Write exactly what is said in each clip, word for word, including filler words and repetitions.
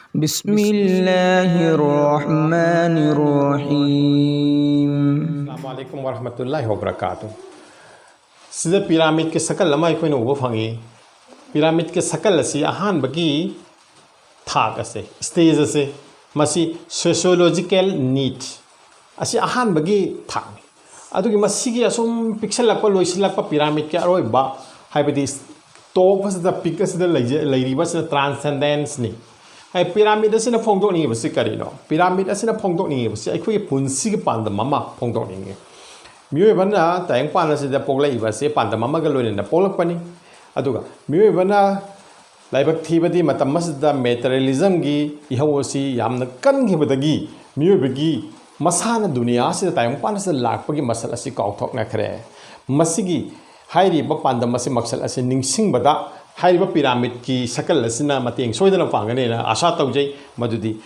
بسم الله الرحمن الرحيم. ꯑꯁꯂꯥꯃꯨ ꯑꯂꯥꯏꯀꯨꯝ ꯋꯔꯍꯃꯇꯨꯜꯂꯥꯍꯤ ꯋꯕꯔꯀꯥꯇꯨ꯫ ꯁꯤꯗ ꯄꯤꯔꯥꯃꯤꯗꯀꯤ ꯁꯀꯜ ꯑꯃ ꯑꯩꯈꯣꯏꯅ ꯎꯕ ꯐꯪꯉꯤ꯫ ꯄꯤꯔꯥꯃꯤꯗꯀꯤ ꯁꯀꯜ ꯑꯁꯤ ꯑꯍꯥꯟꯕꯒꯤ ꯊꯥꯛ ꯑꯁꯦ, ꯁ꯭ꯇꯦꯖ ꯑꯁꯦ, ꯃꯁꯤ ꯁꯣꯁꯤꯌꯣꯂꯣꯖꯤꯀꯦꯜ ꯅꯤꯗ ꯑꯁꯤ ꯑꯍꯥꯟꯕꯒꯤ ꯊꯥꯛꯅꯤ꯫ ꯑꯗꯨꯒꯤ ꯃꯁꯤꯒꯤ ꯑꯁꯨꯝ ꯄꯤꯛꯁꯜꯂꯛꯄ, ꯂꯣꯏꯁꯤꯜꯂꯛꯄ, ꯄꯤꯔꯥꯃꯤꯗꯀꯤ ꯑꯔꯣꯏꯕ, ꯍꯥꯏꯕꯗꯤ ꯇꯣꯞ ꯑꯁꯤꯗ, ꯄꯤꯛ ꯑꯁꯤꯗ ꯂꯩꯖ-, ꯂꯩꯔꯤꯕꯁꯤꯅ ꯇ꯭ꯔꯥꯟꯁꯦꯟꯗꯦꯟꯁꯅꯤ꯫ ꯍꯥꯏ, ꯄꯤꯔꯥꯃꯤꯗ ꯑꯁꯤꯅ ꯐꯣꯡꯗꯣꯛꯅꯤꯡꯉꯤꯕꯁꯤ ꯀꯔꯤꯅꯣ? ꯄꯤꯔꯥꯃꯤꯗ ꯑꯁꯤꯅ ꯐꯣꯡꯗꯣꯛꯅꯤꯡꯉꯤꯕꯁꯤ ꯑꯩꯈꯣꯏꯒꯤ ꯄꯨꯟꯁꯤꯒꯤ ꯄꯥꯟꯗꯝ ꯑꯃ ꯐꯣꯡꯗꯣꯛꯅꯤꯡꯉꯤ꯫ ꯃꯤꯑꯣꯏꯕꯅ ꯇꯥꯏꯕꯪꯄꯥꯟ ꯑꯁꯤꯗ ꯄꯣꯛꯂꯛꯏꯕ ꯑꯁꯤ ꯄꯥꯟꯗꯝ ꯑꯃꯒ ꯂꯣꯏꯅꯅ ꯄꯣꯛꯂꯛꯄꯅꯤ꯫ ꯑꯗꯨꯒ ꯃꯤꯑꯣꯏꯕꯅ ꯂꯥꯏꯕꯛ ꯊꯤꯕꯗꯤ ꯃꯇꯝ ꯑꯁꯤꯗ ꯃꯦꯇꯔꯤꯌꯦꯂꯤꯖꯝꯒꯤ ꯏꯍꯧ ꯑꯁꯤ ꯌꯥꯝꯅ ꯀꯟꯈꯤꯕꯗꯒꯤ ꯃꯤꯑꯣꯏꯕꯒꯤ ꯃꯁꯥꯅ ꯗꯨꯅꯤꯌꯥ ꯑꯁꯤꯗ, ꯇꯥꯏꯕꯪꯄꯥꯟ ꯑꯁꯤꯗ ꯂꯥꯛꯄꯒꯤ ꯃꯁꯛ ꯑꯁꯤ ꯀꯥꯎꯊꯣꯛꯅꯈ꯭ꯔꯦ꯫ ꯃꯁꯤꯒꯤ ꯍꯥꯏꯔꯤꯕ ꯄꯥꯟꯗꯝ ꯑꯁꯤ, ꯃꯛꯁꯠ ꯑꯁꯤ ꯅꯤꯡꯁꯤꯡꯕꯗ ꯍꯥꯏꯔꯤꯕ ꯄꯤꯔꯥꯃꯤꯗꯀꯤ ꯁꯀꯜ ꯑꯁꯤꯅ ꯃꯇꯦꯡ ꯁꯣꯏꯗꯅ ꯄꯥꯡꯒꯅꯤꯅ ꯑꯥꯁꯥ ꯇꯧꯖꯩ꯫ ꯃꯗꯨꯗꯤ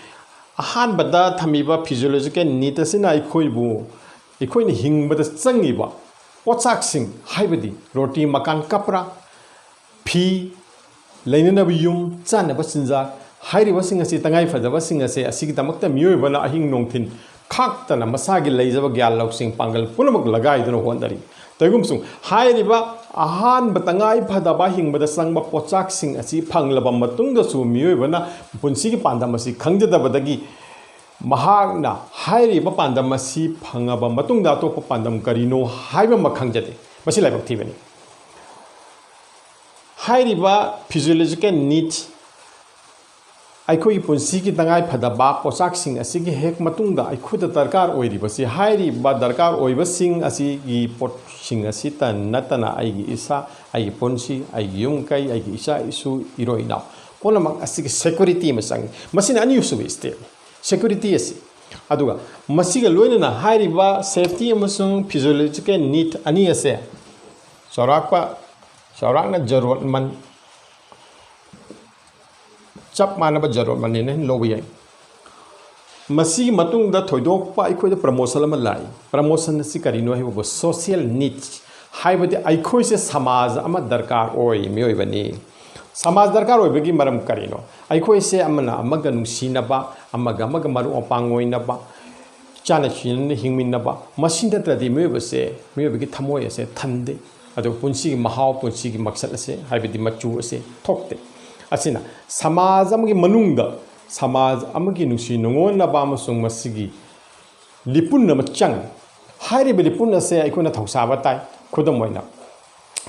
ꯑꯍꯥꯟꯕꯗ ꯊꯝꯃꯤꯕ ꯐꯤꯖꯤꯌꯣꯂꯣꯖꯤꯀꯦꯜ ꯅꯤꯗ ꯑꯁꯤꯅ ꯑꯩꯈꯣꯏꯕꯨ, ꯑꯩꯈꯣꯏꯅ ꯍꯤꯡꯕꯗ ꯆꯪꯉꯤꯕ ꯄꯣꯠꯆꯥꯛꯁꯤꯡ, ꯍꯥꯏꯕꯗꯤ ꯔꯣꯇꯤ ꯃꯀꯥꯟ ꯀꯄ꯭ꯔꯥ, ꯐꯤ, ꯂꯩꯅꯅꯕ ꯌꯨꯝ, ꯆꯥꯅꯕ ꯆꯤꯟꯖꯥꯛ, ꯍꯥꯏꯔꯤꯕꯁꯤꯡ ꯑꯁꯤ, ꯇꯉꯥꯏ ꯐꯗꯕꯁꯤꯡ ꯑꯁꯦ, ꯑꯁꯤꯒꯤꯗꯃꯛꯇ ꯃꯤꯑꯣꯏꯕꯅ ꯑꯍꯤꯡ ꯅꯨꯡꯊꯤꯜ ꯈꯥꯛꯇꯅ ꯃꯁꯥꯒꯤ ꯂꯩꯖꯕ ꯒ꯭ꯌꯥꯟ ꯂꯧꯁꯤꯡ ꯄꯥꯡꯒꯜ ꯄꯨꯝꯅꯃꯛ ꯂꯒꯥꯏꯗꯨꯅ ꯍꯣꯠꯅꯔꯤ꯫ ꯇꯧꯏꯒꯨꯝꯁꯨꯡ ꯍꯥꯏꯔꯤꯕ ꯑꯍꯥꯟꯕ ꯇꯉꯥꯏ ꯐꯗꯕ ꯍꯤꯡꯕꯗ ꯆꯪꯕ ꯄꯣꯠꯆꯥꯛꯁꯤꯡ ꯑꯁꯤ ꯐꯪꯂꯕ ꯃꯇꯨꯡꯗꯁꯨ ꯃꯤꯑꯣꯏꯕꯅ ꯄꯨꯟꯁꯤꯒꯤ ꯄꯥꯟꯗꯝ ꯑꯁꯤ ꯈꯪꯖꯗꯕꯗꯒꯤ ꯃꯍꯥꯛꯅ ꯍꯥꯏꯔꯤꯕ ꯄꯥꯟꯗꯝ ꯑꯁꯤ ꯐꯪꯉꯕ ꯃꯇꯨꯡꯗ ꯑꯇꯣꯞꯄ ꯄꯥꯟꯗꯝ ꯀꯔꯤꯅꯣ ꯍꯥꯏꯕ ꯑꯃ ꯈꯪꯖꯗꯦ꯫ ꯃꯁꯤ ꯂꯥꯏꯕꯛ ꯊꯤꯕꯅꯤ꯫ ꯍꯥꯏꯔꯤꯕ ꯐꯤꯖꯤꯌꯣꯂꯣꯖꯤꯀꯦꯜ ꯅꯤꯗ, ꯑꯩꯈꯣꯏꯒꯤ ꯄꯨꯟꯁꯤꯒꯤ ꯇꯉꯥꯏ ꯐꯗꯕ ꯄꯣꯠꯆꯥꯛꯁꯤꯡ ꯑꯁꯤꯒꯤ ꯍꯦꯛ ꯃꯇꯨꯡꯗ ꯑꯩꯈꯣꯏꯗ ꯗꯔꯀꯥꯔ ꯑꯣꯏꯔꯤꯕꯁꯤ, ꯍꯥꯏꯔꯤꯕ ꯗꯔꯀꯥꯔ ꯑꯣꯏꯕꯁꯤꯡ ꯑꯁꯤꯒꯤ ꯄꯣꯠꯁꯤꯡ ꯑꯁꯤꯇ ꯅꯠꯇꯅ ꯑꯩꯒꯤ ꯏꯁꯥ, ꯑꯩꯒꯤ ꯄꯨꯟꯁꯤ, ꯑꯩꯒꯤ ꯌꯨꯝ ꯀꯩ, ꯑꯩꯒꯤ ꯏꯆꯥ ꯏꯁꯨ, ꯏꯔꯣꯏ ꯏꯅꯥꯎ ꯄꯨꯝꯅꯃꯛ ꯑꯁꯤꯒꯤ ꯁꯦꯀ꯭ꯌꯨꯔꯤꯇꯤ ꯑꯃ ꯆꯪꯏ꯫ ꯃꯁꯤꯅ ꯑꯅꯤꯁꯨꯕ ꯁ꯭ꯇꯦꯞꯅꯤ, ꯁꯦꯀ꯭ꯌꯨꯔꯤꯇꯤ ꯑꯁꯤ꯫ ꯑꯗꯨꯒ ꯃꯁꯤꯒ ꯂꯣꯏꯅꯅ ꯍꯥꯏꯔꯤꯕ ꯁꯦꯐꯇꯤ ꯑꯃꯁꯨꯡ ꯐꯤꯖꯤꯌꯣꯂꯣꯖꯤꯀꯦꯜ ꯅꯤꯗ ꯑꯅꯤ ꯑꯁꯦ ꯆꯥꯎꯔꯥꯛꯄ, ꯆꯥꯎꯔꯥꯛꯅ ꯖꯔꯨꯔꯠꯃꯟ, ꯆꯞ ꯃꯥꯟꯅꯕ ꯖꯔꯨꯔꯠꯃꯟꯅꯦꯅ ꯂꯧꯕ ꯌꯥꯏ꯫ ꯃꯁꯤꯒꯤ ꯃꯇꯨꯡꯗ ꯊꯣꯏꯗꯣꯛꯄ ꯑꯩꯈꯣꯏꯗ ꯄ꯭ꯔꯃꯣꯁꯟ ꯑꯃ ꯂꯥꯛꯏ꯫ ꯄ꯭ꯔꯃꯣꯁꯟ ꯑꯁꯤ ꯀꯔꯤꯅꯣ ꯍꯥꯏꯕꯕꯨ, ꯁꯣꯁꯤꯌꯦꯜ ꯅꯤꯗꯁ, ꯍꯥꯏꯕꯗꯤ ꯑꯩꯈꯣꯏꯁꯦ ꯁꯃꯥꯖ ꯑꯃ ꯗꯔꯀꯥꯔ ꯑꯣꯏ, ꯃꯤꯑꯣꯏꯕꯅꯤ꯫ ꯁꯃꯥꯖ ꯗꯔꯀꯥꯔ ꯑꯣꯏꯕꯒꯤ ꯃꯔꯝ ꯀꯔꯤꯅꯣ? ꯑꯩꯈꯣꯏꯁꯦ ꯑꯃꯅ ꯑꯃꯒ ꯅꯨꯡꯁꯤꯅꯕ, ꯑꯃꯒ ꯑꯃꯒ ꯃꯔꯨꯞ ꯃꯄꯥꯡ ꯑꯣꯏꯅꯕ, ꯆꯥꯟꯅ ꯆꯤꯟꯅꯅ ꯍꯤꯡꯃꯤꯟꯅꯕ, ꯃꯁꯤ ꯅꯠꯇ꯭ꯔꯗꯤ ꯃꯤꯑꯣꯏꯕꯁꯦ, ꯃꯤꯑꯣꯏꯕꯒꯤ ꯊꯃꯣꯏ ꯑꯁꯦ ꯊꯟꯗꯦ꯫ ꯑꯗꯨꯒ ꯄꯨꯟꯁꯤꯒꯤ ꯃꯍꯥꯎ, ꯄꯨꯟꯁꯤꯒꯤ ꯃꯛꯁꯠ ꯑꯁꯦ, ꯍꯥꯏꯕꯗꯤ ꯃꯆꯨ ꯑꯁꯦ ꯊꯣꯛꯇꯦ꯫ ꯑꯁꯤꯅ ꯁꯃꯥꯖ ꯑꯃꯒꯤ ꯃꯅꯨꯡꯗ ꯁꯃꯥꯖ ꯑꯃꯒꯤ ꯅꯨꯡꯁꯤ ꯅꯨꯡꯉꯣꯟꯅꯕ ꯑꯃꯁꯨꯡ ꯃꯁꯤꯒꯤ ꯂꯤꯄꯨꯟ ꯑꯃ ꯆꯪꯉꯤ꯫ ꯍꯥꯏꯔꯤꯕ ꯂꯤꯄꯨꯟ ꯑꯁꯦ ꯑꯩꯈꯣꯏꯅ ꯊꯧꯁꯥꯕ ꯇꯥꯏ꯫ ꯈꯨꯗꯝ ꯑꯣꯏꯅ,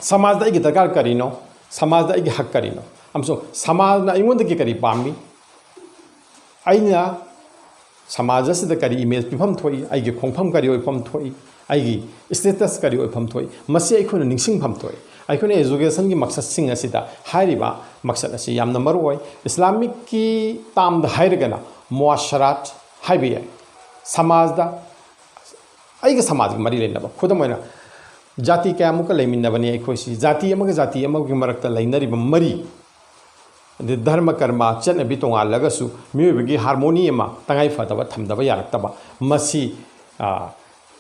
ꯁꯃꯥꯖꯗ ꯑꯩꯒꯤ ꯗꯔꯀꯥꯔ ꯀꯔꯤꯅꯣ? ꯁꯃꯥꯖꯗ ꯑꯩꯒꯤ ꯍꯛ ꯀꯔꯤꯅꯣ? ꯑꯃꯁꯨꯡ ꯁꯃꯥꯖꯅ ꯑꯩꯉꯣꯟꯗꯒꯤ ꯀꯔꯤ ꯄꯥꯝꯃꯤ? ꯑꯩꯅ ꯁꯃꯥꯖ ꯑꯁꯤꯗ ꯀꯔꯤ ꯏꯃꯦꯖ ꯄꯤꯐꯝ ꯊꯣꯛꯏ? ꯑꯩꯒꯤ ꯈꯣꯡꯐꯝ ꯀꯔꯤ ꯑꯣꯏꯐꯝ ꯊꯣꯛꯏ? ꯑꯩꯒꯤ ꯏꯁꯇꯦꯇꯁ ꯀꯔꯤ ꯑꯣꯏꯐꯝ ꯊꯣꯛꯏ? ꯃꯁꯤ ꯑꯩꯈꯣꯏꯅ ꯅꯤꯡꯁꯤꯡꯐꯝ ꯊꯣꯛꯏ꯫ ꯑꯩꯈꯣꯏꯅ ꯑꯦꯖꯨꯀꯦꯁꯟꯒꯤ ꯃꯛꯁꯠꯁꯤꯡ ꯑꯁꯤꯗ ꯍꯥꯏꯔꯤꯕ ꯃꯛꯁꯠ ꯑꯁꯤ ꯌꯥꯝꯅ ꯃꯔꯨ ꯑꯣꯏ꯫ ꯏꯁꯂꯥꯃꯤꯛꯀꯤ ꯇꯥꯝꯗ ꯍꯥꯏꯔꯒꯅ ꯃꯨꯑꯥꯁꯔꯥꯠ ꯍꯥꯏꯕ ꯌꯥꯏ꯫ ꯁꯃꯥꯖꯗ, ꯑꯩꯒ ꯁꯃꯥꯖꯒ ꯃꯔꯤ ꯂꯩꯅꯕ, ꯈꯨꯗꯝ ꯑꯣꯏꯅ, ꯖꯥꯇꯤ ꯀꯌꯥꯃꯨꯛꯀ ꯂꯩꯃꯤꯟꯅꯕꯅꯤ ꯑꯩꯈꯣꯏꯁꯤ꯫ ꯖꯥꯇꯤ ꯑꯃꯒ ꯖꯥꯇꯤ ꯑꯃꯒꯤ ꯃꯔꯛꯇ ꯂꯩꯅꯔꯤꯕ ꯃꯔꯤ, ꯑꯗꯩ ꯙꯔꯃ ꯀꯔꯃ, ꯆꯠꯅꯕꯤ ꯇꯣꯉꯥꯜꯂꯒꯁꯨ ꯃꯤꯑꯣꯏꯕꯒꯤ ꯍꯥꯔꯃꯣꯅꯤ ꯑꯃ ꯇꯉꯥꯏ ꯐꯗꯕ ꯊꯝꯗꯕ ꯌꯥꯔꯛꯇꯕ, ꯃꯁꯤ, ꯑ,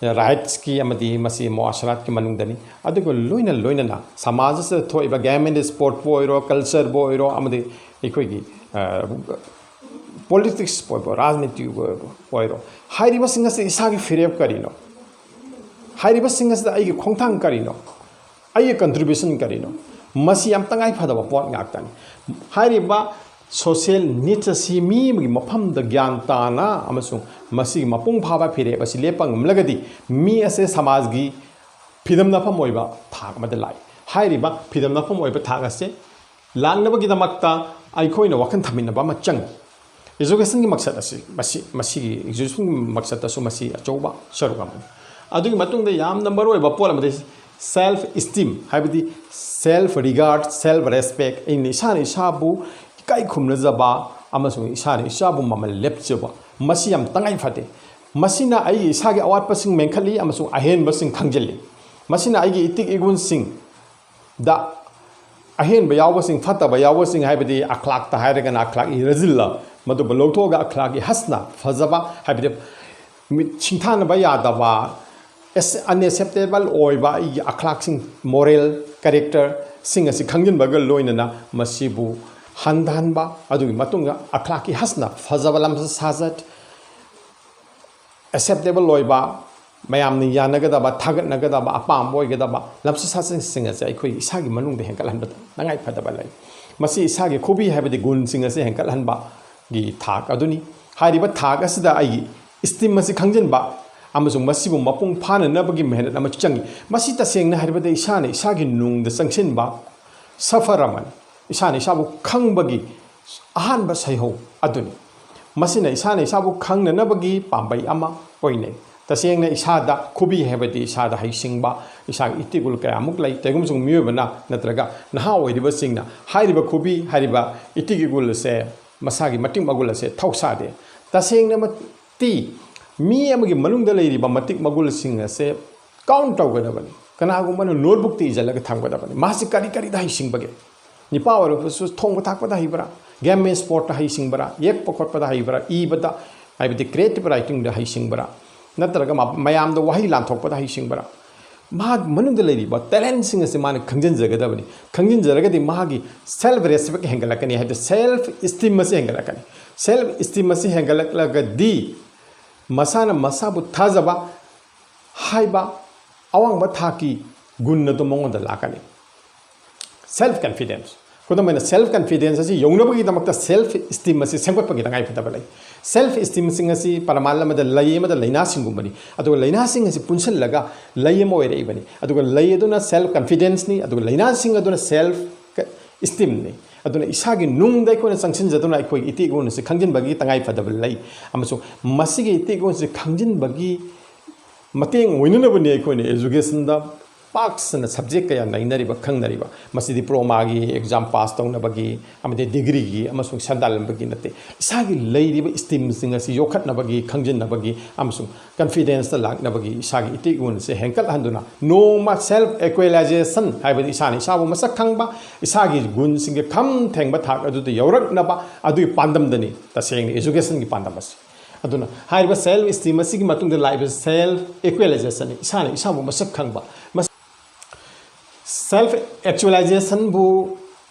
ꯔꯥꯏꯠꯁꯀꯤ ꯑꯃꯗꯤ ꯃꯁꯤ ꯃꯨꯑꯥꯁꯔꯥꯠꯀꯤ ꯃꯅꯨꯡꯗꯅꯤ꯫ ꯑꯗꯨꯒ ꯂꯣꯏꯅ ꯂꯣꯏꯅꯅ ꯁꯃꯥꯖ ꯑꯁꯤꯗ ꯊꯣꯛꯏꯕ ꯒꯦꯝ ꯑꯦꯟ ꯏꯁꯄꯣꯔꯠꯄꯨ ꯑꯣꯏꯔꯣ, ꯀꯜꯆꯔꯕꯨ ꯑꯣꯏꯔꯣ, ꯑꯃꯗꯤ ꯑꯩꯈꯣꯏꯒꯤ, ꯑ, ꯄꯣꯂꯤꯇꯤꯛꯁꯄꯨ ꯑꯣꯏꯔꯣ, ꯔꯥꯖꯅꯤꯇꯤꯕꯨ ꯑꯣꯏꯔꯣ, ꯍꯥꯏꯔꯤꯕꯁꯤꯡ ꯑꯁꯤ ꯏꯁꯥꯒꯤ ꯐꯤꯔꯦꯞ ꯀꯔꯤꯅꯣ? ꯍꯥꯏꯔꯤꯕꯁꯤꯡ ꯑꯁꯤꯗ ꯑꯩꯒꯤ ꯈꯣꯡꯊꯥꯡ ꯀꯔꯤꯅꯣ? ꯑꯩꯒꯤ ꯀꯟꯇ꯭ꯔꯤꯕ꯭ꯌꯨꯁꯟ ꯀꯔꯤꯅꯣ? ꯃꯁꯤ ꯌꯥꯝ ꯇꯉꯥꯏ ꯐꯗꯕ ꯄꯣꯠ ꯉꯥꯛꯇꯅꯤ꯫ ꯍꯥꯏꯔꯤꯕ ꯁꯣꯁꯤꯌꯦꯜ ꯅꯤꯠꯁ ꯑꯁꯤ ꯃꯤ ꯑꯃꯒꯤ ꯃꯐꯝꯗ ꯒ꯭ꯌꯥꯟ ꯇꯥꯅ ꯑꯃꯁꯨꯡ ꯃꯁꯤꯒꯤ ꯃꯄꯨꯡ ꯐꯥꯕ ꯐꯤꯔꯦꯞ ꯑꯁꯤ ꯂꯦꯞꯄ ꯉꯝꯂꯒꯗꯤ, ꯃꯤ ꯑꯁꯦ ꯁꯃꯥꯖꯒꯤ ꯐꯤꯗꯝꯅꯐꯝ ꯑꯣꯏꯕ ꯊꯥꯛ ꯑꯃꯗ ꯂꯥꯛꯏ꯫ ꯍꯥꯏꯔꯤꯕ ꯐꯤꯗꯝꯅꯐꯝ ꯑꯣꯏꯕ ꯊꯥꯛ ꯑꯁꯦ ꯂꯥꯛꯅꯕꯒꯤꯗꯃꯛꯇ ꯑꯩꯈꯣꯏꯅ ꯋꯥꯈꯜ ꯊꯝꯃꯤꯟꯅꯕ ꯑꯃ ꯆꯪꯏ꯫ ꯑꯦꯖꯨꯀꯦꯁꯟꯒꯤ ꯃꯛꯁꯠ ꯑꯁꯤ, ꯃꯁꯤ, ꯃꯁꯤꯒꯤ ꯑꯦꯖꯨꯀꯦꯁꯟꯒꯤ ꯃꯛꯁꯠꯇꯁꯨ ꯃꯁꯤ ꯑꯆꯧꯕ ꯁꯔꯨꯛ ꯑꯃꯅꯤ꯫ ꯑꯗꯨꯒꯤ ꯃꯇꯨꯡꯗ ꯌꯥꯝꯅ ꯃꯔꯨꯑꯣꯏꯕ ꯄꯣꯠ ꯑꯃꯗꯤ ꯁꯦꯜꯐ ꯏꯁꯇꯤꯝ, ꯍꯥꯏꯕꯗꯤ ꯁꯦꯜꯐ ꯔꯤꯒꯥꯔꯗ, ꯁꯦꯜꯐ ꯔꯦꯁꯄꯦꯛ, ꯑꯩꯅ ꯏꯁꯥꯅ ꯏꯁꯥꯕꯨ ꯏꯀꯥꯏ ꯈꯨꯝꯅꯖꯕ ꯑꯃꯁꯨꯡ ꯏꯁꯥꯅ ꯏꯁꯥꯕꯨ ꯃꯃꯜ ꯂꯦꯞꯆꯕ, ꯃꯁꯤ ꯌꯥꯝ ꯇꯉꯥꯏ ꯐꯗꯦ꯫ ꯃꯁꯤꯅ ꯑꯩꯒꯤ ꯏꯁꯥꯒꯤ ꯑꯋꯥꯠꯄꯁꯤꯡ ꯃꯦꯟꯈꯠꯂꯤ ꯑꯃꯁꯨꯡ ꯑꯍꯦꯟꯕꯁꯤꯡ ꯈꯪꯖꯤꯜꯂꯤ꯫ ꯃꯁꯤꯅ ꯑꯩꯒꯤ ꯏꯇꯤꯛ ꯏꯒꯨꯟꯁꯤꯡꯗ ꯑꯍꯦꯟꯕ ꯌꯥꯎꯕꯁꯤꯡ, ꯐꯠꯇꯕ ꯌꯥꯎꯕꯁꯤꯡ, ꯍꯥꯏꯕꯗꯤ ꯑꯈ꯭ꯂꯥꯛꯇ ꯍꯥꯏꯔꯒꯅ ꯑꯈ꯭ꯂꯥꯛ ꯏ ꯔꯖꯤꯜꯂꯥ, ꯃꯗꯨꯕꯨ ꯂꯧꯊꯣꯛꯑꯒ ꯑꯈ꯭ꯂꯥꯛ ꯏ ꯍꯁꯅꯥ, ꯐꯖꯕ, ꯍꯥꯏꯕꯗꯤ ꯃꯤꯠ ꯁꯤꯡꯊꯥꯅꯕ ꯌꯥꯗꯕ, ꯑꯟꯑꯦꯛꯁꯦꯞꯇꯦꯕꯜ ꯑꯣꯏꯕ ꯑꯩꯒꯤ ꯑꯈ꯭ꯂꯥꯛꯁꯤꯡ, ꯃꯣꯔꯦꯜ ꯀꯦꯔꯦꯛꯇꯔ, ꯁꯤꯡ ꯑꯁꯤ ꯈꯪꯖꯤꯟꯕꯒ ꯂꯣꯏꯅꯅ ꯃꯁꯤꯕꯨ ꯍꯟꯊꯍꯟꯕ, ꯑꯗꯨꯒꯤ ꯃꯇꯨꯡꯗ ꯑꯈ꯭ꯂꯥꯛꯀꯤ ꯍꯁꯅ, ꯐꯖꯕ ꯂꯝꯆꯠ ꯁꯥꯖꯠ, ꯑꯦꯛꯁꯦꯞꯇꯦꯕꯜ ꯑꯣꯏꯕ, ꯃꯌꯥꯝꯅ ꯌꯥꯅꯒꯗꯕ, ꯊꯥꯒꯠꯅꯒꯗꯕ, ꯑꯄꯥꯝꯕ ꯑꯣꯏꯒꯗꯕ ꯂꯝꯆꯠ ꯁꯥꯖꯠꯁꯤꯡ ꯑꯁꯦ ꯑꯩꯈꯣꯏ ꯏꯁꯥꯒꯤ ꯃꯅꯨꯡꯗ ꯍꯦꯟꯒꯠꯍꯟꯕꯗ ꯇꯉꯥꯏ ꯐꯗꯕ ꯂꯩ꯫ ꯃꯁꯤ ꯏꯁꯥꯒꯤ ꯈꯨꯕꯤ ꯍꯥꯏꯕꯗꯤ ꯒꯨꯟꯁꯤꯡ ꯑꯁꯦ ꯍꯦꯟꯒꯠꯍꯟꯕꯒꯤ ꯊꯥꯛ ꯑꯗꯨꯅꯤ꯫ ꯍꯥꯏꯔꯤꯕ ꯊꯥꯛ ꯑꯁꯤꯗ ꯑꯩꯒꯤ ꯏꯁꯇꯤꯝ ꯑꯁꯤ ꯈꯪꯖꯤꯟꯕ ꯑꯃꯁꯨꯡ ꯃꯁꯤꯕꯨ ꯃꯄꯨꯡ ꯐꯥꯅꯅꯕꯒꯤ ꯃꯦꯍꯅꯠ ꯑꯃꯁꯨ ꯆꯪꯏ꯫ ꯃꯁꯤ ꯇꯁꯦꯡꯅ ꯍꯥꯏꯔꯕꯗ ꯏꯁꯥꯅ ꯏꯁꯥꯒꯤ ꯅꯨꯡꯗ ꯆꯪꯁꯤꯟꯕ, ꯁꯐꯔ ꯑꯃꯅꯤ꯫ ꯏꯁꯥꯅ ꯏꯁꯥꯕꯨ ꯈꯪꯕꯒꯤ ꯑꯍꯥꯟꯕ ꯁꯩꯍꯧ ꯑꯗꯨꯅꯤ꯫ ꯃꯁꯤꯅ ꯏꯁꯥꯅ ꯏꯁꯥꯕꯨ ꯈꯪꯅꯅꯕꯒꯤ ꯄꯥꯝꯕꯩ ꯑꯃ ꯑꯣꯏꯅꯩ꯫ ꯇꯁꯦꯡꯅ ꯏꯁꯥꯗ ꯈꯨꯕꯤ ꯍꯥꯏꯕꯗꯤ ꯏꯁꯥꯗ ꯍꯩꯁꯤꯡꯕ, ꯏꯁꯥꯒꯤ ꯏꯇꯤꯛ ꯏꯒꯨꯜ ꯀꯌꯥꯃꯨꯛ ꯂꯩ꯫ ꯀꯩꯒꯨꯝꯕ ꯁꯨꯝ ꯃꯤꯑꯣꯏꯕꯅ ꯅꯠꯇ꯭ꯔꯒ ꯅꯍꯥ ꯑꯣꯏꯔꯤꯕꯁꯤꯡꯅ ꯍꯥꯏꯔꯤꯕ ꯈꯨꯕꯤ ꯍꯥꯏꯔꯤꯕ ꯏꯇꯤꯛ ꯏꯒꯨꯜ ꯑꯁꯦ, ꯃꯁꯥꯒꯤ ꯃꯇꯤꯛ ꯃꯒꯨꯜ ꯑꯁꯦ ꯊꯧꯁꯥꯗꯦ꯫ ꯇꯁꯦꯡꯅꯃꯛꯇꯤ ꯃꯤ ꯑꯃꯒꯤ ꯃꯅꯨꯡꯗ ꯂꯩꯔꯤꯕ ꯃꯇꯤꯛ ꯃꯒꯨꯜꯁꯤꯡ ꯑꯁꯦ ꯀꯥꯎꯟ ꯇꯧꯒꯗꯕꯅꯤ꯫ ꯀꯅꯥꯒꯨꯝꯕꯅ ꯅꯣꯠꯕꯨꯛꯇ ꯏꯁꯤꯜꯂꯒ ꯊꯝꯒꯗꯕꯅꯤ꯫ ꯃꯥꯁꯤ ꯀꯔꯤ ꯀꯔꯤꯗ ꯍꯩꯁꯤꯡꯕꯒꯦ? ꯅꯤꯄꯥ ꯑꯣꯏꯔꯕꯁꯨ ꯊꯣꯡꯕ ꯊꯥꯛꯄꯗ ꯍꯩꯕ꯭ꯔꯥ? ꯒꯦꯝ ꯑꯦꯟ ꯁ꯭ꯄꯣꯔꯠꯇ ꯍꯩꯁꯤꯡꯕ꯭ꯔꯥ? ꯌꯦꯛꯄ ꯈꯣꯠꯄꯗ ꯍꯩꯕ꯭ꯔꯥ? ꯏꯕꯗ, ꯍꯥꯏꯕꯗꯤ ꯀ꯭ꯔꯤꯌꯦꯇꯤꯞ ꯔꯥꯏꯇꯤꯡꯗ ꯍꯩꯁꯤꯡꯕ꯭ꯔꯥ? ꯅꯠꯇ꯭ꯔꯒ ꯃ-, ꯃꯌꯥꯝꯗ ꯋꯥꯍꯩ ꯂꯥꯟꯊꯣꯛꯄꯗ ꯍꯩꯁꯤꯡꯕ꯭ꯔꯥ? ꯃꯍꯥꯛ ꯃꯅꯨꯡꯗ ꯂꯩꯔꯤꯕ ꯇꯦꯂꯦꯟꯁꯤꯡ ꯑꯁꯤ ꯃꯥꯅ ꯈꯪꯖꯤꯟꯖꯒꯗꯕꯅꯤ꯫ ꯈꯪꯖꯤꯟꯖꯔꯒꯗꯤ ꯃꯍꯥꯛꯀꯤ ꯁꯦꯜꯐ ꯔꯦꯁꯄꯦꯛ ꯍꯦꯟꯒꯠꯂꯛꯀꯅꯤ, ꯍꯥꯏꯕꯗꯤ ꯁꯦꯜꯐ ꯏꯁꯇꯤꯝ ꯑꯁꯤ ꯍꯦꯟꯒꯠꯂꯛꯀꯅꯤ꯫ ꯁꯦꯜꯐ ꯏꯁꯇꯤꯝ ꯑꯁꯤ ꯍꯦꯟꯒꯠꯂꯛꯂꯒꯗꯤ ꯃꯁꯥꯅ ꯃꯁꯥꯕꯨ ꯊꯥꯖꯕ ꯍꯥꯏꯕ ꯑꯋꯥꯡꯕ ꯊꯥꯛꯀꯤ ꯒꯨꯟ ꯑꯗꯨ ꯃꯉꯣꯟꯗ ꯂꯥꯛꯀꯅꯤ꯫ Self confidence. ꯈꯨꯗꯝ ꯑꯣꯏꯅ, ꯁꯦꯜꯐ ꯀꯟꯐꯤꯗꯦꯟꯁ ꯑꯁꯤ ꯌꯧꯅꯕꯒꯤꯗꯃꯛꯇ ꯁꯦꯜꯐ ꯏꯁꯇꯤꯝ ꯑꯁꯤ ꯁꯦꯝꯒꯠꯄꯒꯤ ꯇꯉꯥꯏ ꯐꯗꯕ ꯂꯩ꯫ ꯁꯦꯜꯐ ꯏꯁꯇꯤꯝꯁꯤꯡ ꯑꯁꯤ ꯄ꯭ꯔꯃꯥꯟ ꯑꯃꯗ ꯂꯩ ꯑꯃꯗ ꯂꯥꯏꯅꯥꯁꯤꯡꯒꯨꯝꯕꯅꯤ꯫ ꯑꯗꯨꯒ ꯂꯥꯏꯅꯥꯁꯤꯡ ꯑꯁꯤ ꯄꯨꯟꯁꯤꯜꯂꯒ ꯂꯩ ꯑꯃ ꯑꯣꯏꯔꯛꯏꯕꯅꯤ꯫ ꯑꯗꯨꯒ ꯂꯩ ꯑꯗꯨꯅ ꯁꯦꯜꯐ ꯀꯟꯐꯤꯗꯦꯟꯁꯅꯤ, ꯑꯗꯨꯒ ꯂꯥꯏꯅꯥꯁꯤꯡ ꯑꯗꯨꯅ ꯁꯦꯜꯐ ꯏꯁꯇꯤꯝꯅꯤ꯫ ꯑꯗꯨꯅ ꯏꯁꯥꯒꯤ ꯅꯨꯡꯗ ꯑꯩꯈꯣꯏꯅ ꯆꯪꯁꯤꯟꯖꯗꯨꯅ ꯑꯩꯈꯣꯏꯒꯤ ꯏꯇꯤꯛ ꯏꯒꯨꯟ ꯑꯁꯤ ꯈꯪꯖꯤꯟꯕꯒꯤ ꯇꯉꯥꯏ ꯐꯗꯕ ꯂꯩ꯫ ꯑꯃꯁꯨꯡ ꯃꯁꯤꯒꯤ ꯏꯇꯤꯛ ꯏꯒꯨꯟ ꯑꯁꯤ ꯈꯪꯖꯤꯟꯕꯒꯤ ꯃꯇꯦꯡ ꯑꯣꯏꯅꯅꯕꯅꯤ ꯑꯩꯈꯣꯏꯅ ꯑꯦꯖꯨꯀꯦꯁꯟꯗ ꯄꯥꯛ ꯁꯟꯅ ꯁꯕꯖꯦꯛ ꯀꯌꯥ ꯅꯩꯅꯔꯤꯕ, ꯈꯪꯅꯔꯤꯕ꯫ ꯃꯁꯤ ꯗꯤꯄ꯭ꯂꯣꯃꯥꯒꯤ ꯑꯦꯛꯖꯥꯝ ꯄꯥꯁ ꯇꯧꯅꯕꯒꯤ ꯑꯃꯗꯤ ꯗꯤꯒ꯭ꯔꯤꯒꯤ ꯑꯃꯁꯨꯡ ꯁꯦꯟꯗꯥꯟ ꯂꯝꯕꯒꯤ ꯅꯠꯇꯦ꯫ ꯏꯁꯥꯒꯤ ꯂꯩꯔꯤꯕ ꯏꯁꯇꯤꯝꯁꯤꯡ ꯑꯁꯤ ꯌꯣꯛꯈꯠꯅꯕꯒꯤ, ꯈꯪꯖꯤꯟꯅꯕꯒꯤ ꯑꯃꯁꯨꯡ ꯀꯟꯐꯤꯗꯦꯟꯁꯇ ꯂꯥꯛꯅꯕꯒꯤ ꯏꯁꯥꯒꯤ ꯏꯇꯤꯛ ꯏꯒꯨꯟꯁꯦ ꯍꯦꯟꯀꯠꯍꯟꯗꯨꯅ ꯅꯣꯡꯃ ꯁꯦꯜꯐ ꯑꯦꯛꯆꯨꯑꯦꯂꯥꯏꯖꯦꯁꯟ ꯍꯥꯏꯕꯗꯤ ꯏꯁꯥꯅ ꯏꯁꯥꯕꯨ ꯃꯁꯛ ꯈꯪꯕ, ꯏꯁꯥꯒꯤ ꯒꯨꯟꯁꯤꯡꯒꯤ ꯈꯝ ꯊꯦꯡꯕ ꯊꯥꯛ ꯑꯗꯨꯗ ꯌꯧꯔꯛꯅꯕ ꯑꯗꯨꯒꯤ ꯄꯥꯟꯗꯝꯗꯅꯤ ꯇꯁꯦꯡꯅ ꯑꯦꯖꯨꯀꯦꯁꯟꯒꯤ ꯄꯥꯟꯗꯝ ꯑꯁꯤ꯫ ꯑꯗꯨꯅ ꯍꯥꯏꯔꯤꯕ ꯁꯦꯜꯐ ꯏꯁꯇꯤꯝ ꯑꯁꯤꯒꯤ ꯃꯇꯨꯡꯗ ꯂꯥꯛꯏꯕ ꯁꯦꯜꯐ ꯏꯀ꯭ꯋꯦꯂꯥꯏꯖꯦꯁꯟꯅꯤ, ꯏꯁꯥꯅ ꯏꯁꯥꯕꯨ ꯃꯁꯛ ꯈꯪꯕ꯫ ꯃꯁ-, Self actualizationꯕꯨ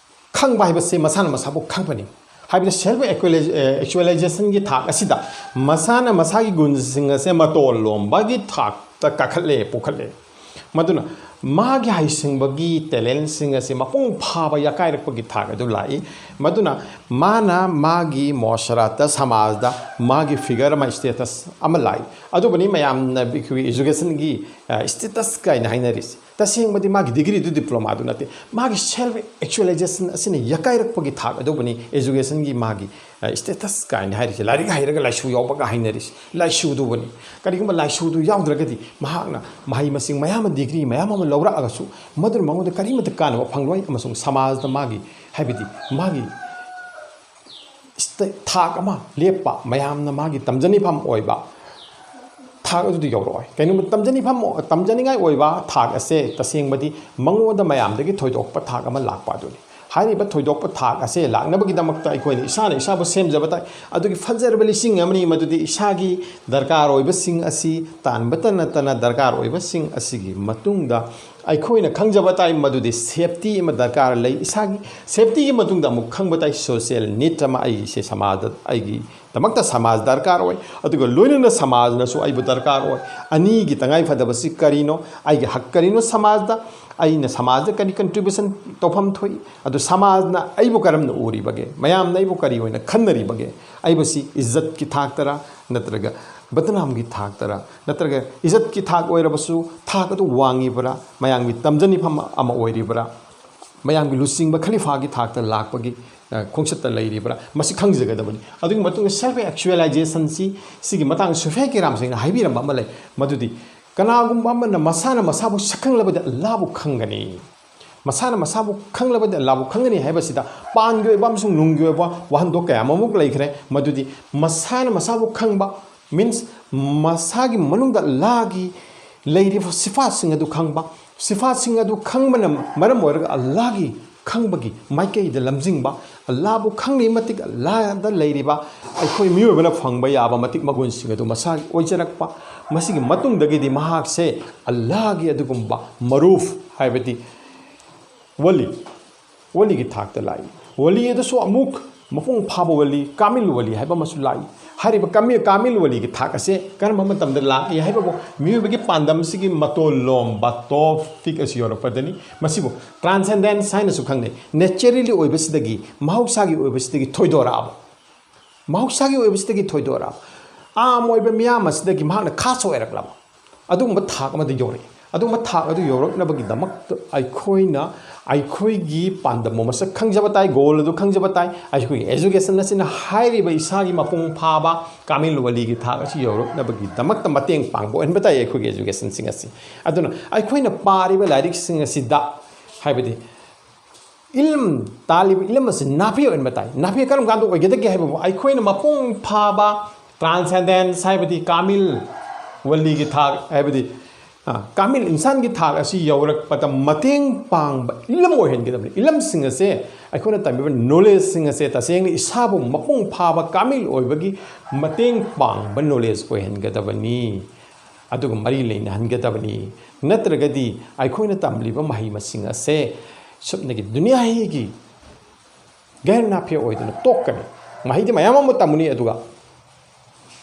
ꯈꯪꯕ ꯍꯥꯏꯕꯁꯦ ꯃꯁꯥꯅ ꯃꯁꯥꯕꯨ ꯈꯪꯕꯅꯤ꯫ ꯍꯥꯏꯕꯗꯤ self actualizationꯒꯤ ꯊꯥꯛ ꯑꯁꯤꯗ ꯃꯁꯥꯅ ꯃꯁꯥꯒꯤ ꯒꯨꯟꯁꯤꯡ ꯑꯁꯦ ꯃꯇꯣꯜ ꯂꯣꯝꯕꯒꯤ ꯊꯥꯛꯇ ꯀꯥꯈꯠꯂꯦ, ꯄꯨꯈꯠꯂꯦ꯫ ꯃꯗꯨꯅ ꯃꯥꯒꯤ ꯍꯩꯁꯤꯡꯕꯒꯤ talentꯁꯤꯡ ꯑꯁꯤ ꯃꯄꯨꯡ ꯐꯥꯕ ꯌꯥꯀꯥꯏꯔꯛꯄꯒꯤ ꯊꯥꯛ ꯑꯗꯨ ꯂꯥꯛꯏ꯫ ꯃꯗꯨꯅ ꯃꯥꯅ ꯃꯥꯒꯤ ꯃꯣꯁꯔꯥꯠꯇ, ꯁꯃꯥꯖꯗ ꯃꯥꯒꯤ figure ꯑꯃ, status ꯑꯃ ꯂꯥꯛꯏ꯫ ꯑꯗꯨꯕꯨꯅꯤ ꯃꯌꯥꯝꯅ ꯑꯩꯈꯣꯏꯒꯤ educationꯒꯤ status ꯀꯥꯏꯅ ꯍꯥꯏꯅꯔꯤꯁꯤ꯫ ꯇꯁꯦꯡꯕꯗꯤ ꯃꯥꯒꯤ degreeꯗꯨ, diplomaꯗꯨ ꯅꯠꯇꯦ, ꯃꯥꯒꯤ self actualization ꯑꯁꯤꯅ ꯌꯥꯀꯥꯏꯔꯛꯄꯒꯤ ꯊꯥꯛ ꯑꯗꯨꯕꯨꯅꯤ educationꯒꯤ ꯃꯥꯒꯤ status ꯀꯥꯏꯅ ꯍꯥꯏꯔꯤꯁꯤ, ꯂꯥꯏꯔꯤꯛ ꯍꯩꯔꯒ ꯂꯥꯏꯁꯨ ꯌꯥꯎꯕꯒ ꯍꯥꯏꯅꯔꯤꯁꯤ꯫ ꯂꯥꯏꯁꯨꯗꯨꯕꯨꯅꯤ꯫ ꯀꯔꯤꯒꯨꯝꯕ ꯂꯥꯏꯁꯨꯗꯨ ꯌꯥꯎꯗ꯭ꯔꯒꯗꯤ ꯃꯍꯥꯛꯅ ꯃꯍꯩ ꯃꯁꯤꯡ ꯃꯌꯥꯝ ꯑꯃ, degree ꯃꯌꯥꯝ ꯑꯃ ꯂꯧꯔꯛꯑꯒꯁꯨ ꯃꯗꯨꯅ ꯃꯉꯣꯟꯗ ꯀꯔꯤꯃꯠꯇ ꯀꯥꯟꯅꯕ ꯐꯪꯂꯣꯏ, ꯑꯃꯁꯨꯡ ꯁꯃꯥꯖꯗ ꯃꯥꯒꯤ, ꯍꯥꯏꯕꯗꯤ ꯃꯥꯒꯤ ꯊꯥꯛ ꯑꯃ ꯂꯦꯞꯄ, ꯃꯌꯥꯝꯅ ꯃꯥꯒꯤ ꯇꯝꯖꯅꯤꯐꯝ ꯑꯣꯏꯕ ꯊꯥꯛ ꯑꯗꯨꯗꯤ ꯌꯧꯔꯛꯑꯣꯏ꯫ ꯀꯩꯒꯨꯝꯕ ꯇꯝꯖꯅꯤꯐꯝ, ꯇꯝꯖꯅꯤꯡꯉꯥꯏ ꯑꯣꯏꯕ ꯊꯥꯛ ꯑꯁꯦ ꯇꯁꯦꯡꯕꯗꯤ ꯃꯉꯣꯟꯗ ꯃꯌꯥꯝꯗꯒꯤ ꯊꯣꯏꯗꯣꯛꯄ ꯊꯥꯛ ꯑꯃ ꯂꯥꯛꯄ ꯑꯗꯨꯅꯤ꯫ ꯍꯥꯏꯔꯤꯕ ꯊꯣꯏꯗꯣꯛꯄ ꯊꯥꯛ ꯑꯁꯦ ꯂꯥꯛꯅꯕꯒꯤꯗꯃꯛꯇ ꯑꯩꯈꯣꯏꯅ ꯏꯁꯥꯅ ꯏꯁꯥꯕꯨ ꯁꯦꯝꯖꯕ ꯇꯥꯏ꯫ ꯑꯗꯨꯒꯤ ꯐꯖꯔꯕ ꯂꯤꯁꯤꯡ ꯑꯃꯅꯤ, ꯃꯗꯨꯗꯤ ꯏꯁꯥꯒꯤ ꯗꯔꯀꯥꯔ ꯑꯣꯏꯕꯁꯤꯡ ꯑꯁꯤ ꯇꯥꯟꯕꯇ ꯅꯠꯇꯅ ꯗꯔꯀꯥꯔ ꯑꯣꯏꯕꯁꯤꯡ ꯑꯁꯤꯒꯤ ꯃꯇꯨꯡꯗ ꯑꯩꯈꯣꯏꯅ ꯈꯪꯖꯕ ꯇꯥꯏ ꯃꯗꯨꯗꯤ safety ꯑꯃ ꯗꯔꯀꯥꯔ ꯂꯩ꯫ ꯏꯁꯥꯒꯤ safetyꯒꯤ ꯃꯇꯨꯡꯗ ꯑꯃꯨꯛ ꯈꯪꯕ ꯇꯥꯏ social need ꯑꯃ, ꯑꯩꯒꯤꯁꯦ ꯁꯃꯥꯖꯗ, ꯑꯩꯒꯤꯗꯃꯛꯇ ꯁꯃꯥꯖ ꯗꯔꯀꯥꯔ ꯑꯣꯏ, ꯑꯗꯨꯒ ꯂꯣꯏꯅꯅ ꯁꯃꯥꯖꯅꯁꯨ ꯑꯩꯕꯨ ꯗꯔꯀꯥꯔ ꯑꯣꯏ꯫ ꯑꯅꯤꯒꯤ ꯇꯉꯥꯏ ꯐꯗꯕꯁꯤ ꯀꯔꯤꯅꯣ? ꯑꯩꯒꯤ ꯍꯛ ꯀꯔꯤꯅꯣ ꯁꯃꯥꯖꯗ? ꯑꯩꯅ ꯁꯃꯥꯖꯗ ꯀꯔꯤ contribution ꯇꯧꯐꯝ ꯊꯣꯛꯏ? ꯑꯗꯨ ꯁꯃꯥꯖꯅ ꯑꯩꯕꯨ ꯀꯔꯝꯅ ꯎꯔꯤꯕꯒꯦ? ꯃꯌꯥꯝꯅ ꯑꯩꯕꯨ ꯀꯔꯤ ꯑꯣꯏꯅ ꯈꯟꯅꯔꯤꯕꯒꯦ? ꯑꯩꯕꯨꯁꯤ ꯏꯖꯠꯀꯤ ꯊꯥꯛꯇꯔꯥ, ꯅꯠꯇ꯭ꯔꯒ ꯕꯗꯅꯥꯝꯒꯤ ꯊꯥꯛꯇꯔꯥ, ꯅꯠꯇ꯭ꯔꯒ ꯏꯖꯠꯀꯤ ꯊꯥꯛ ꯑꯣꯏꯔꯕꯁꯨ ꯊꯥꯛ ꯑꯗꯨ ꯋꯥꯡꯉꯤꯕ꯭ꯔꯥ, ꯃꯌꯥꯝꯒꯤ ꯇꯝꯖꯅꯤꯐꯝ ꯑꯃ ꯑꯣꯏꯔꯤꯕ꯭ꯔꯥ, ꯃꯌꯥꯝꯒꯤ ꯂꯨꯆꯤꯡꯕ ꯈꯂꯤꯐꯥꯒꯤ ꯊꯥꯛꯇ ꯂꯥꯛꯄꯒꯤ, ꯑ, ꯈꯣꯡꯆꯠꯇ ꯂꯩꯔꯤꯕ꯭ꯔꯥ, ꯃꯁꯤ ꯈꯪꯖꯒꯗꯕꯅꯤ꯫ ꯑꯗꯨꯒꯤ ꯃꯇꯨꯡꯗ self actualizationꯁꯤ, ꯁꯤꯒꯤ ꯃꯇꯥꯡꯗ ꯁꯨꯐꯤꯌꯥ ꯀꯤꯔꯥꯝꯁꯤꯡꯅ ꯍꯥꯏꯕꯤꯔꯝꯕ ꯑꯃ ꯂꯩ, ꯃꯗꯨꯗꯤ ꯀꯅꯥꯒꯨꯝꯕ ꯑꯃꯅ ꯃꯁꯥꯅ ꯃꯁꯥꯕꯨ ꯁꯛꯈꯪꯂꯕꯗꯤ ꯑꯜꯂꯥꯍꯕꯨ ꯈꯪꯒꯅꯤ꯫ ꯃꯁꯥꯅ ꯃꯁꯥꯕꯨ ꯈꯪꯂꯕꯗꯤ ꯑꯜꯂꯥꯍꯕꯨ ꯈꯪꯒꯅꯤ ꯍꯥꯏꯕꯁꯤꯗ ꯄꯥꯟꯒꯤ ꯑꯣꯏꯕ ꯑꯃꯁꯨꯡ ꯅꯨꯡꯒꯤ ꯑꯣꯏꯕ ꯋꯥꯍꯟꯊꯣꯛ ꯀꯌꯥ ꯑꯃꯃꯨꯛ ꯂꯩꯈ꯭ꯔꯦ꯫ ꯃꯗꯨꯗꯤ ꯃꯁꯥꯅ ꯃꯁꯥꯕꯨ ꯈꯪꯕ means ꯃꯁꯥꯒꯤ ꯃꯅꯨꯡꯗ ꯑꯜꯂꯥꯍꯒꯤ ꯂꯩꯔꯤꯕ ꯁꯤꯐꯥꯠꯁꯤꯡ ꯑꯗꯨ ꯈꯪꯕ, ꯁꯤꯐꯥꯠꯁꯤꯡ ꯑꯗꯨ ꯈꯪꯕꯅ ꯃꯔꯝ ꯑꯣꯏꯔꯒ ꯑꯜꯂꯥꯍꯒꯤ ꯈꯪꯕꯒꯤ ꯃꯥꯏꯀꯩꯗ ꯂꯝꯖꯤꯡꯕ, ꯑꯜꯂꯥꯍꯕꯨ ꯈꯪꯂꯤ ꯃꯇꯤꯛ ꯑꯜꯂꯥꯍꯗ ꯂꯩꯔꯤꯕ ꯑꯩꯈꯣꯏ ꯃꯤꯑꯣꯏꯕꯅ ꯐꯪꯕ ꯌꯥꯕ ꯃꯇꯤꯛ ꯃꯒꯨꯟꯁꯤꯡ ꯑꯗꯨ ꯃꯁꯥꯒꯤ ꯑꯣꯏꯖꯔꯛꯄ꯫ ꯃꯁꯤꯒꯤ ꯃꯇꯨꯡꯗꯒꯤꯗꯤ ꯃꯍꯥꯛꯁꯦ ꯑꯜꯂꯥꯍꯒꯤ ꯑꯗꯨꯒꯨꯝꯕ ꯃꯔꯨꯐ, ꯍꯥꯏꯕꯗꯤ ꯋꯂꯤ, ꯋꯂꯤꯒꯤ ꯊꯥꯛꯇ ꯂꯥꯛꯏ꯫ ꯋꯂꯤ ꯑꯗꯨꯁꯨ ꯑꯃꯨꯛ ꯃꯄꯨꯡ ꯐꯥꯕ ꯋꯂꯤ, ꯀꯥꯃꯤꯜ ꯋꯂꯤ ꯍꯥꯏꯕ ꯑꯃꯁꯨ ꯂꯥꯛꯏ꯫ ꯍꯥꯏꯔꯤꯕ ꯀꯥꯃꯤꯜ, ꯀꯥꯃꯤꯜ ꯋꯂꯤꯒꯤ ꯊꯥꯛ ꯑꯁꯦ ꯀꯔꯝꯕ ꯃꯇꯝꯗ ꯂꯥꯛꯏ ꯍꯥꯏꯕꯕꯨ, ꯃꯤꯑꯣꯏꯕꯒꯤ ꯄꯥꯟꯗꯝꯁꯤꯒꯤ ꯃꯇꯣꯜ ꯂꯣꯝꯕ, ꯇꯣꯞ ꯄꯤꯛ ꯑꯁꯤ ꯌꯧꯔꯛꯄꯗꯅꯤ꯫ ꯃꯁꯤꯕꯨ ꯇ꯭ꯔꯥꯟꯁꯦꯟꯗꯦꯟꯁ ꯍꯥꯏꯅꯁꯨ ꯈꯪꯅꯩ꯫ ꯅꯦꯆꯔꯦꯂꯤ ꯑꯣꯏꯕꯁꯤꯗꯒꯤ, ꯃꯍꯧꯁꯥꯒꯤ ꯑꯣꯏꯕꯁꯤꯗꯒꯤ ꯊꯣꯏꯗꯣꯔꯛꯑꯕ, ꯃꯍꯧꯁꯥꯒꯤ ꯑꯣꯏꯕꯁꯤꯗꯒꯤ ꯊꯣꯏꯗꯣꯔꯛꯑꯕ, ꯑꯥꯝ ꯑꯣꯏꯕ ꯃꯤꯌꯥꯝ ꯑꯁꯤꯗꯒꯤ ꯃꯍꯥꯛꯅ ꯈꯥꯁ ꯑꯣꯏꯔꯛꯂꯕ ꯑꯗꯨꯒꯨꯝꯕ ꯊꯥꯛ ꯑꯃꯗ ꯌꯧꯔꯛꯏ꯫ ꯑꯗꯨꯒꯨꯝꯕ ꯊꯥꯛ ꯑꯗꯨ ꯌꯧꯔꯛꯅꯕꯒꯤꯗꯃꯛꯇ ꯑꯩꯈꯣꯏꯅ, ꯑꯩꯈꯣꯏꯒꯤ ꯄꯥꯟꯗꯝ ꯃꯁꯛ ꯈꯪꯖꯕ ꯇꯥꯏ, ꯒꯣꯜ ꯑꯗꯨ ꯈꯪꯖꯕ ꯇꯥꯏ꯫ ꯑꯩꯈꯣꯏꯒꯤ ꯑꯦꯖꯨꯀꯦꯁꯟ ꯑꯁꯤꯅ ꯍꯥꯏꯔꯤꯕ ꯏꯁꯥꯒꯤ ꯃꯄꯨꯡ ꯐꯥꯕ ꯀꯥꯃꯤꯜ ꯋꯂꯤꯒꯤ ꯊꯥꯛ ꯑꯁꯤ ꯌꯧꯔꯛꯅꯕꯒꯤꯗꯃꯛꯇ ꯃꯇꯦꯡ ꯄꯥꯡꯕ ꯑꯣꯏꯍꯟꯕ ꯇꯥꯏ ꯑꯩꯈꯣꯏꯒꯤ ꯑꯦꯖꯨꯀꯦꯁꯟꯁꯤꯡ ꯑꯁꯤ꯫ ꯑꯗꯨꯅ ꯑꯩꯈꯣꯏꯅ ꯄꯥꯔꯤꯕ ꯂꯥꯏꯔꯤꯛꯁꯤꯡ ꯑꯁꯤꯗ, ꯍꯥꯏꯕꯗꯤ ꯏꯂꯝ, ꯇꯥꯜꯂꯤꯕ ꯏꯂꯝ ꯑꯁꯤ ꯅꯥꯐꯤꯌꯥ ꯑꯣꯏꯍꯟꯕ ꯇꯥꯏ꯫ ꯅꯥꯐꯤꯌꯥ ꯀꯔꯝ ꯀꯥꯟꯗ ꯑꯣꯏꯒꯗꯒꯦ ꯍꯥꯏꯕꯕꯨ, ꯑꯩꯈꯣꯏꯅ ꯃꯄꯨꯡ ꯐꯥꯕ ꯇ꯭ꯔꯥꯟꯁꯦꯟꯗꯦꯟꯁ, ꯍꯥꯏꯕꯗꯤ ꯀꯥꯃꯤꯜ ꯋꯂꯤꯒꯤ ꯊꯥꯛ, ꯍꯥꯏꯕꯗꯤ, ꯑ, ꯀꯥꯃꯤꯜ ꯏꯟꯁꯥꯟꯒꯤ ꯊꯥꯛ ꯑꯁꯤ ꯌꯧꯔꯛꯄꯗ ꯃꯇꯦꯡ ꯄꯥꯡꯕ ꯏꯂꯝ ꯑꯣꯏꯍꯟꯒꯗꯕꯅꯤ꯫ ꯏꯂꯝꯁꯤꯡ ꯑꯁꯦ, ꯑꯩꯈꯣꯏꯅ ꯇꯝꯃꯤꯕ ꯅꯣꯂꯦꯖꯁꯤꯡ ꯑꯁꯦ ꯇꯁꯦꯡꯅ ꯏꯁꯥꯕꯨ ꯃꯄꯨꯡ ꯐꯥꯕ ꯀꯥꯃꯤꯜ ꯑꯣꯏꯕꯒꯤ ꯃꯇꯦꯡ ꯄꯥꯡꯕ ꯅꯣꯂꯦꯖ ꯑꯣꯏꯍꯟꯒꯗꯕꯅꯤ꯫ ꯑꯗꯨꯒ ꯃꯔꯤ ꯂꯩꯅꯍꯟꯒꯗꯕꯅꯤ꯫ ꯅꯠꯇ꯭ꯔꯒꯗꯤ ꯑꯩꯈꯣꯏꯅ ꯇꯝꯂꯤꯕ ꯃꯍꯩ ꯃꯁꯤꯡ ꯑꯁꯦ ꯁꯨꯞꯅꯒꯤ ꯗꯨꯅꯤꯌꯥꯒꯤ ꯒꯩꯔ ꯅꯥꯐꯤꯌꯥ ꯑꯣꯏꯗꯨꯅ ꯇꯣꯛꯀꯅꯤ꯫ ꯃꯍꯩꯗꯤ ꯃꯌꯥꯝ ꯑꯃ ꯇꯝꯃꯨꯅꯤ, ꯑꯗꯨꯒ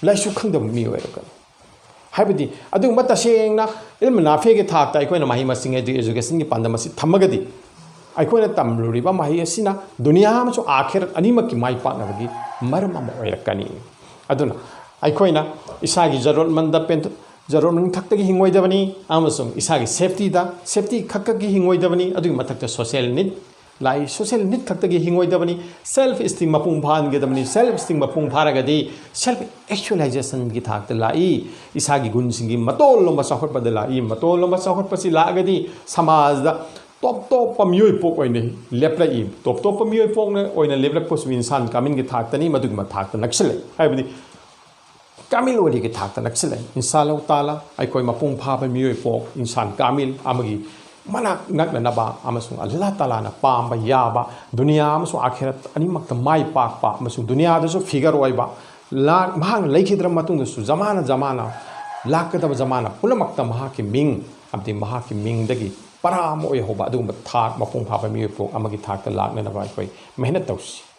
ꯂꯥꯏꯁꯨ ꯈꯪꯗꯕ ꯃꯤ ꯑꯣꯏꯔꯛꯀꯅꯤ꯫ ꯍꯥꯏꯕꯗꯤ ꯑꯗꯨꯒꯨꯝꯕ ꯇꯁꯦꯡꯅ ꯏꯜꯃ ꯅꯥꯐꯤꯌꯥꯒꯤ ꯊꯥꯛꯇ ꯑꯩꯈꯣꯏꯅ ꯃꯍꯩ ꯃꯁꯤꯡ ꯍꯥꯏꯗꯤ ꯑꯦꯖꯨꯀꯦꯁꯟꯒꯤ ꯄꯥꯟꯗꯝ ꯑꯁꯤ ꯊꯝꯃꯒꯗꯤ, ꯑꯩꯈꯣꯏꯅ ꯇꯝꯂꯨꯔꯤꯕ ꯃꯍꯩ ꯑꯁꯤꯅ ꯗꯨꯅꯤꯌꯥ ꯑꯃꯁꯨꯡ ꯑꯥꯈꯤꯔꯠ ꯑꯅꯤꯃꯛꯀꯤ ꯃꯥꯏ ꯄꯥꯛꯅꯕꯒꯤ ꯃꯔꯝ ꯑꯃ ꯑꯣꯏꯔꯛꯀꯅꯤ꯫ ꯑꯗꯨꯅ ꯑꯩꯈꯣꯏꯅ ꯏꯁꯥꯒꯤ ꯖꯔꯨꯔꯠꯃꯟꯗ ꯄꯦꯟꯊ-, ꯖꯔꯨꯔꯠꯃꯟ ꯈꯛꯇꯒꯤ ꯍꯤꯡꯉꯣꯏꯗꯕꯅꯤ, ꯑꯃꯁꯨꯡ ꯏꯁꯥꯒꯤ ꯁꯦꯐꯇꯤꯗ, ꯁꯦꯐꯇꯤ ꯈꯛꯇꯒꯤ ꯍꯤꯡꯉꯣꯏꯗꯕꯅꯤ꯫ ꯑꯗꯨꯒꯤ ꯃꯊꯛꯇ ꯁꯣꯁꯤꯌꯦꯜ ꯅꯤꯗ ꯂꯥꯛꯏ꯫ ꯁꯣꯁꯤꯌꯦꯜ ꯅꯤꯗ ꯈꯛꯇꯒꯤ ꯍꯤꯡꯉꯣꯏꯗꯕꯅꯤ, ꯁꯦꯜꯐ ꯏꯁꯇꯤꯝ ꯃꯄꯨꯡ ꯐꯥꯍꯟꯒꯗꯕꯅꯤ꯫ ꯁꯦꯜꯐ ꯏꯁꯇꯤꯝ ꯃꯄꯨꯡ ꯐꯥꯔꯒꯗꯤ ꯁꯦꯜꯐ ꯑꯦꯛꯆꯨꯑꯦꯂꯥꯏꯖꯦꯁꯟꯒꯤ ꯊꯥꯛꯇ ꯂꯥꯛꯏ꯫ ꯏꯁꯥꯒꯤ ꯒꯨꯟꯁꯤꯡꯒꯤ ꯃꯇꯣꯜ ꯂꯣꯝꯕ ꯆꯥꯎꯈꯠꯄꯗ ꯂꯥꯛꯏ꯫ ꯃꯇꯣꯜ ꯂꯣꯝꯕ ꯆꯥꯎꯈꯠꯄꯁꯤ ꯂꯥꯛꯑꯒꯗꯤ ꯁꯃꯥꯖꯗ ꯇꯣꯞ ꯇꯣꯞꯄ ꯃꯤꯑꯣꯏ ꯄꯣꯛ ꯑꯣꯏꯅ ꯂꯦꯞꯂꯛꯏ꯫ ꯇꯣꯞ ꯇꯣꯞꯄ ꯃꯤꯑꯣꯏ ꯄꯣꯛꯅ ꯑꯣꯏꯅ ꯂꯦꯞꯂꯛꯄꯁꯨ ꯏꯟꯁꯥꯟ ꯀꯥꯃꯤꯜꯒꯤ ꯊꯥꯛꯇꯅꯤ, ꯃꯗꯨꯒꯤ ꯃꯊꯥꯛꯇ ꯅꯛꯁꯤꯜꯂꯛꯏ꯫ ꯍꯥꯏꯕꯗꯤ ꯀꯥꯃꯤꯜ ꯋꯂꯤꯒꯤ ꯊꯥꯛꯇ ꯅꯛꯁꯤꯜꯂꯛꯏ꯫ ꯏꯟꯁꯥ ꯑꯜꯂꯥꯍꯨ ꯇꯥꯂꯥ, ꯑꯩꯈꯣꯏ ꯃꯄꯨꯡ ꯐꯥꯕ ꯃꯤꯑꯣꯏ ꯄꯣꯛ, ꯏꯟꯁꯥꯟ ꯀꯥꯃꯤꯜ ꯑꯃꯒꯤ ꯃꯅꯥꯛ ꯅꯛꯅꯅꯕ ꯑꯃꯁꯨꯡ ꯑꯜꯂꯥꯍ ꯇꯥꯂꯥꯅ ꯄꯥꯝꯕ ꯌꯥꯕ, ꯗꯨꯅꯤꯌꯥ ꯑꯃꯁꯨꯡ ꯑꯥꯈꯤꯔꯠ ꯑꯅꯤꯃꯛꯇ ꯃꯥꯏ ꯄꯥꯛꯄ ꯑꯃꯁꯨꯡ ꯗꯨꯅꯤꯌꯥꯗꯁꯨ ꯐꯤꯒꯔ ꯑꯣꯏꯕ, ꯂꯥꯛ-, ꯃꯍꯥꯛꯅ ꯂꯩꯈꯤꯗ꯭ꯔꯕ ꯃꯇꯨꯡꯗꯁꯨ ꯖꯃꯥꯅ ꯖꯃꯥꯅ, ꯂꯥꯛꯀꯗꯕ ꯖꯃꯥꯅ ꯄꯨꯝꯅꯃꯛꯇ ꯃꯍꯥꯛꯀꯤ ꯃꯤꯡ, ꯑꯃꯗꯤ ꯃꯍꯥꯛꯀꯤ ꯃꯤꯡꯗꯒꯤ ꯄꯔꯥ ꯑꯃ ꯑꯣꯏꯍꯧꯕ ꯑꯗꯨꯒꯨꯝꯕ ꯊꯥꯛ ꯃꯄꯨꯡ ꯐꯥꯕ ꯃꯤꯑꯣꯏ ꯄꯣꯛ ꯑꯃꯒꯤ ꯊꯥꯛꯇ ꯂꯥꯛꯅꯅꯕ ꯑꯩꯈꯣꯏ ꯃꯦꯍꯅꯠ ꯇꯧꯁꯤ꯫